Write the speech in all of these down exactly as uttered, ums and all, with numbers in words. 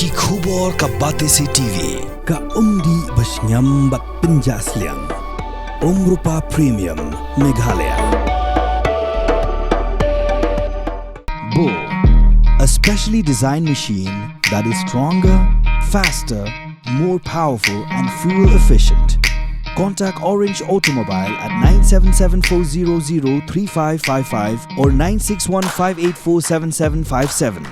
Ki khubor ka Batesi T V, ka umdih ba shngiam bad pynjah sliang. Umrupa Premium, Meghalaya. Bo, a specially designed machine that is stronger, faster, more powerful and fuel efficient. Contact Orange Automobile at nine seven seven four zero zero three five five five or nine six one five eight four seven seven five seven.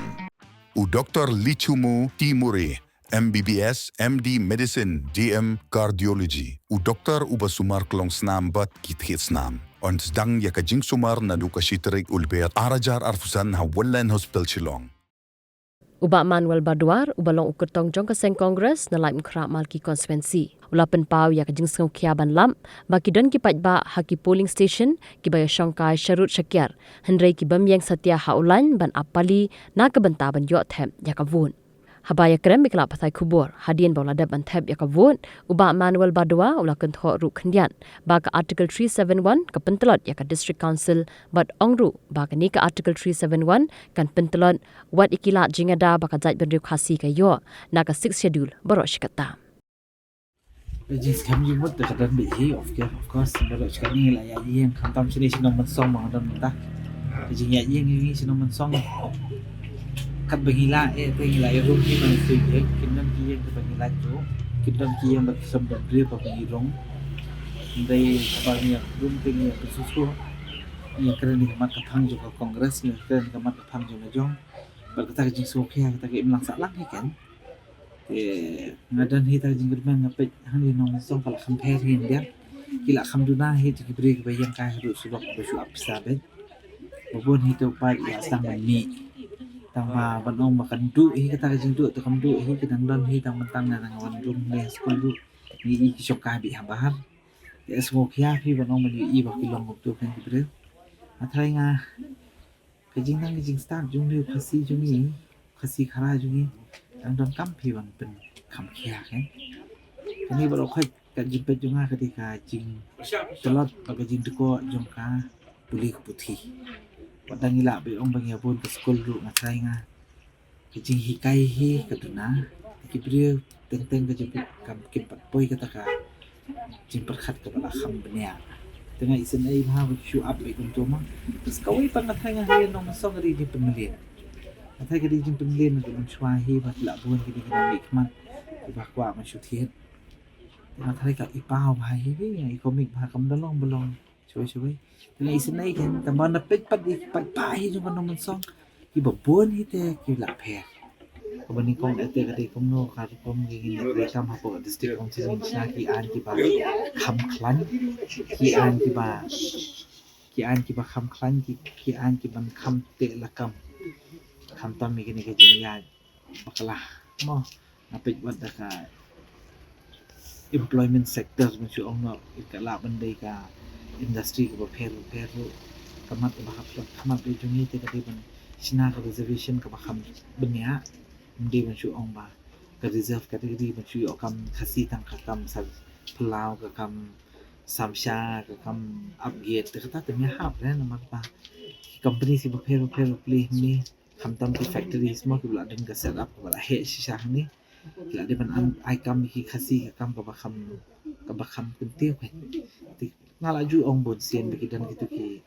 U Doktor Lichumu Timuri, M B B S, M D Medicine, D M Cardiology. U doktor uba sumar klongsnam bad ki thied snam. Yn sdang ïa ka jingsumar naduh ka shi tarik u Lber ar hajar arphew san ha Wonderland Hospital Shillong. U Bah Manuel Badua, uba long u kyrtong jong ka seng Congress na Laitumkhrah Malki Constituency, u la pynpaw ïa ka jingsngewkhia ban lap ba ki don ki paidbah ha ki polling station kiba ïashongkai sharud shakiar, hynrei ki bym ïeng satia ha u lain ban ap pali na ka bynta ban ïoh thep ïa ka vote. Haba ïakren bad ki lad pathai khubor hadien ba u la dep ban thep ïa ka vote, u Bah Manuel Badua u la kynthoh ruh khyndiat ba ka Article three seven one ka pyntlot ïa ka District Council bad ong ruh ba kane ka Article three seven one kan pyntlot wat ïa ki lad jingïada ba ka jaitbynriew Khasi ka ïoh na ka Sixth Schedule baroh shi katta. Ka jingskhem jingmut te ka don beit hi, of course, of course, baroh shi katne ngi la ïaid ïeng, khamtam shane sha Nongmynsong ba nga don mynta. Ka jingïaid ïeng jong ngi sha Nongmynsong, katba ngi lah eh te ngi la ïarum hi ban shu ïeng, kim don ki ïeng kiba ngi lait ruh, kim don ki ïeng ba ki khlem don briew ba ngi rung. Hynrei haba ngi ïarum te ngi ïa pynsuhskuh, ngi ïakren ha khmat ka phang jong ka Congress, ngi ïakren ha khmat ka phang jong ka jong. Bad kata ka jingsngewkhia kata ka imlang sahlang hi kan. Te nga don hi ta ka jingkyrmen, nga peit hangne Nongmynsong ka la kham pher hi hynrei ki la kham duna hi te ki briew kiba ïeng kai haduh surok ba shu ap pisa beit. Ba bun hi te u paid la sdang ban mih. Tang ba ban ong ba kan duh hi kata ka jingduh te kam duh hi, ki dang don hi tang ban tang na dang wan rung ne skul duh. Ngi i ki shong kai beit ha bahar. Te sngewkhia phi ban ong ban ïohi ba ki long kumto khein ki briew. Nga tharai nga Ka jingnang ka jingstad jong ngi u Khasi jong ngi, Khasi Khara jong ngi, dang donkam phi ban pynkham khia khein. Kane baroh khoit ka jingpeit jong nga ka dei ka jingtlot bad ka jingdkoh jong ka pule ka puthi. Wat dang ngi lah ba ong ba ngi ïa bun ka skul ruh nga tharai nga. Ka jinghikai hi ka duna, ki briew teng teng ka jingpeit kam kim pat poi kata ka jingpyrkhat kaba la kham bniah. Te nga isynei bha ba ki shu ap beit kumto ma. Bad kawei pat nga tharai nga ha ïa Nongmynsong ka dei jingpynmlien. Nga tharai ka dei jingpynmlien naduh mynshuwa hi ba ki la bun kine ki nongmihkhmat kiba kwah ban shu thied. Te nga tharai ka i paw bha hi, i comic bha, kam da long ba long shawei shawei. Te nga isynei khein, tang ba na peit pat i paidbah hi jong ka Nongmynsong, kiba bun hi te ki la pher. Kaba nyngkong eh te ka dei kumno ka rukom ki ngin ïa trei kam hapoh ka district council, ngin shna ki aiñ kiba kham khlaiñ, ki aiñ kiba, ki aiñ kiba kham khlaiñ, ki, ki aiñ kiban kham teh lakam. Khamtam ïa kine ki jingïaid bakla. Mo, nga peit wat da ka employment sector, ban shu ong noh, ka lah ban dei ka industry kaba pher pher ruh. Ka mat kaba hap khmat beit jong ngi te ka dei ban shna ka reservation kaba kham bniah. Ym dei ban shu ong ba ka reserve category ban shu ïoh kam Khasi tang ka kam sar phyllaw, ka kam samsha, ka kam ap gate, te kata te ym ïahap re namar ba ki company kiba pher pher ba plie hangne. Khamtam ki factories mo kiba la don ka setup kaba la heh shisha hangne. Ki la dei ban ai kam ïa ki Khasi ka kam kaba kham, kaba kham kyntiew khein. Te nga la ju ong bun sien ba ki don kito ki,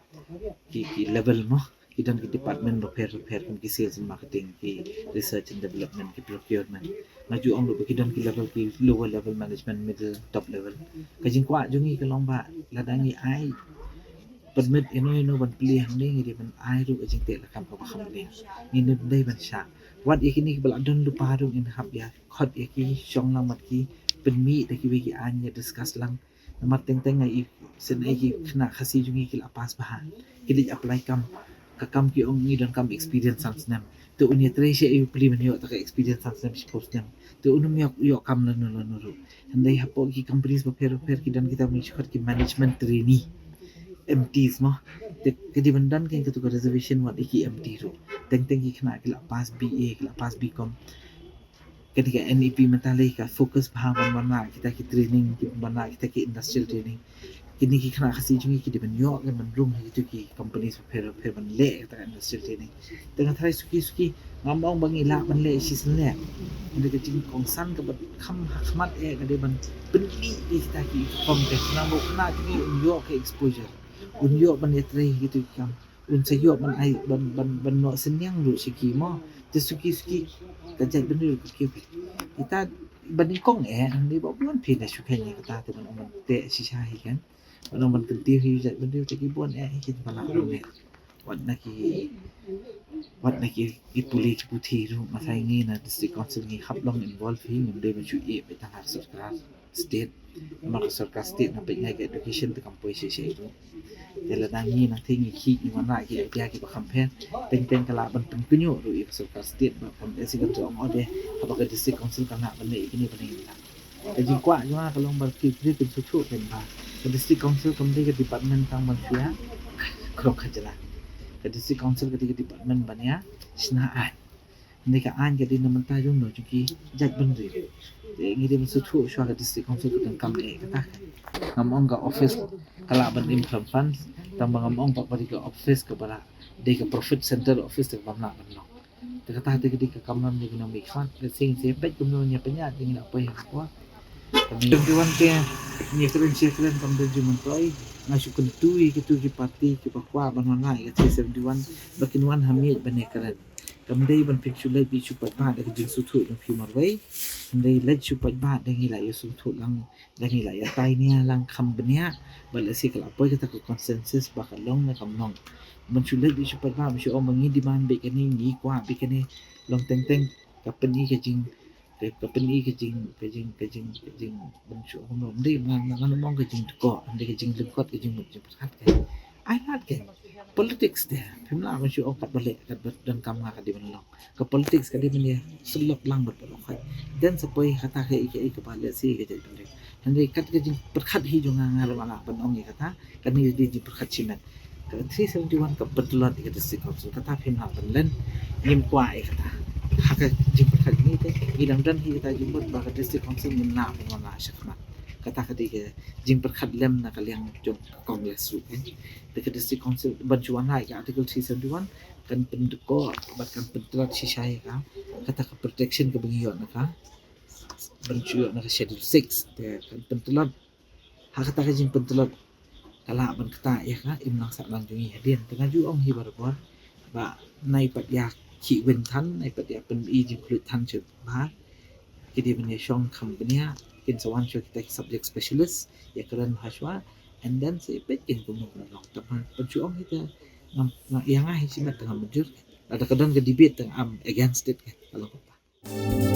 ki, ki level mo. Ki don ki department bapher bapher kum ki sales and marketing, ki research and development, ki procurement. Nga ju ong ruh ba ki don ki level, ki lower level management, middle, top level. Ka jingkwah jong ngi ka long ba lada ngi ai permit ino ino ban plie hangne, ngi dei ban ai ruh ka jingteh lakam kaba kham bniah. Ngin ym dei ban shah. Wat ïa kine kiba la don lypa ruh ngin hap ïa khot ïa ki, shong lang bad ki, pynmih da kiwei ki aiñ, ïa discuss lang. Namar teng teng nga isynei ki khynnah Khasi jong ngi ki la pass bha, ki leit apply kam, ka kam ki ong ngi donkam experience san snem. Te un ïatrei sha ïa u plie ban ïoh ta ka experience san snem, shiphew snem. Te un ym ïoh, ïoh kam lano lano ruh. Hynrei hapoh ki companies bapher bapher ki don kita, ngi ju khot ki management trainee, M Ts mo. Te ka dei ban don khein kato ka reservation wat ïa ki M T ruh. Teng teng ki khynnah ki la pass B A, ki la pass B Com. Kane ka N E P mynta lei ka focus bha ban wanrah kita ki training, ki wanrah kita ki industrial training. Kine ki khynnah Khasi jong ngi ki dei ban ïoh, ki ban rung ha kito ki company bapher bapher ban leh kata ka industrial training. Te nga tharai suki suki, ngam ong ba ngi lah ban leh shisien leh. Hynrei ka jingkongsan kaba kham ha khmat eh ka dei ban pynmih ïa kita ki uniform te, khnang ba u khynnah jong ngi un ïoh ka exposure, un ïoh ban ïatrei ha kito ki kam, un sa ïoh ban ai, ban, ban, ban noh synñiang ruh sha ki mo. Te suki suki ka jaitbynriew ka kiew. Kita ba nyngkong eh, hynrei ba bun phi la shu kheiñ ïa kata, te ban ong ban teh shisha hi kan. Ban ong ban kyntiew hi jaitbynriew, te ki bun eh hi kin ba lah ban leh. Wat na ki, wat na ki, ki pule ki puthi ruh, nga tharai ngi na District Council ngi hap long involve hi, ngim dei ban shu ïeh beit tang ha sorkar state. Namar ka sorkar state na peit ngai ka education te kam poi shisha ruh. Te lada ngi nangtei ngi khih, ngi wanrah ki idea kiba kham pher, teng teng ka lah ban pynkynñiuh ruh ïa ka sorkar state ba kam, eh, shisha kan ong, oh, de, haba ka District Council ka lah ban leh ïa kine ba leh ïa kine. Ka jingkwah jong nga ka long ba ki briew kin sngewthuh kein ba ka District Council kam dei ka department tang ban shu ïa khroh khajala. Ka District Council ka dei ka department ban ïa shna aiñ. Hynrei ka aiñ ka dei na bynta jong no, jong ki jaitbynriew. Te ngi dei ban sngewthuh shuwa ka District Council ka donkam eh kata. Ngam ong ka office ka lah ban im from funds, tang ba ngam ong ba ka dei ka office kaba lah dei ka profit center office, te bym lah ban long. Te kata te ka dei ka kamram jong ki nongmihkhmat. Ka sing se peit kumno ngi pynïaid, ngi la poi ha ka por. Ka dei ka wan te ngi kren shi kren kam dei jingmyntoi. Nga shu kyntu ïa kitu ki party kiba kwah ban wan ha ka three seventy-one ba kin wan ha miej ban ïakren. Kam dei ban phin shu leit beit shu paidbah da ka jingsngewthuh jong phi marwei. Hynrei leit shu paidbah da ngi la ïasngewthuh lang, da ngi la ïatai nia lang kham bniah, ba lehse ka la poi kata ka consensus ba ka long ne kam long. Ban shu leit beit shu paidbah ban shu ong ba ngi demand beit kane, ngi kwah beit kane, long teng teng ka pyni ka jing, ka, ka pyni ka jing, ka jing, ka jing, ka jing, ban shu ong ba ym dei, ngan, ngan ym ong ka jingdkoh, ym dei ka jinglyngkot, ka jingmut jingpyrkhat ka. Ai lad ka. Politics te, phim lah ban shu ong katba leh, katba donkam nga ka dei ban long. Ka politics ka dei ban ïa syllob lang bad baroh khoit. Dang sa poi kata kaei kaei kaba lehse ka jaitbynriew. Hynrei kat ka jingpyrkhat hi jong nga, nga ruh nga lah ban ong ïa kata, kane ka dei jingpyrkhat shimet. Ka three seventy-one ka pyntlot ïa ka District Council, kata phim lah ban len, ngim kwah ïa kata. Ha ka jingpyrkhat ngi te, ngi dang don hi kata jingmut ba ka District Council ngin lah ban wan la shakhmat. Kata ka dei ka jingpyrkhat lem na ka liang jong ka Congress ruh, eh. Te ka District Council ban shu wan ha ïa ka Article three seventy-one kan pyndkoh bad kan pyntlot shisha ïa ka, kata ka protection kaba ngi ïoh na ka, ban shu ïoh na ka Schedule six, te kan pyntlot. Ha kata ka jingpyntlot ka lah ban ktah ïa ka imlang sahlang jong ngi hadien. Te nga ju ong hi barabor ba nai pat ïa khih win than, nai pat ïa pyni jingkhluit than sha bha. Ki dei ban ïa shong kham bniah, kin sa wan shuwa kita ki subject specialist ïa kren ha shuwa, and then sa ïa peit kin kumno kumno long. Te ban shu ong hi te ngam, ïa nga hi shimet te ngam mynjur. Lada ka don ka debate te ngam against it, ka long kumta.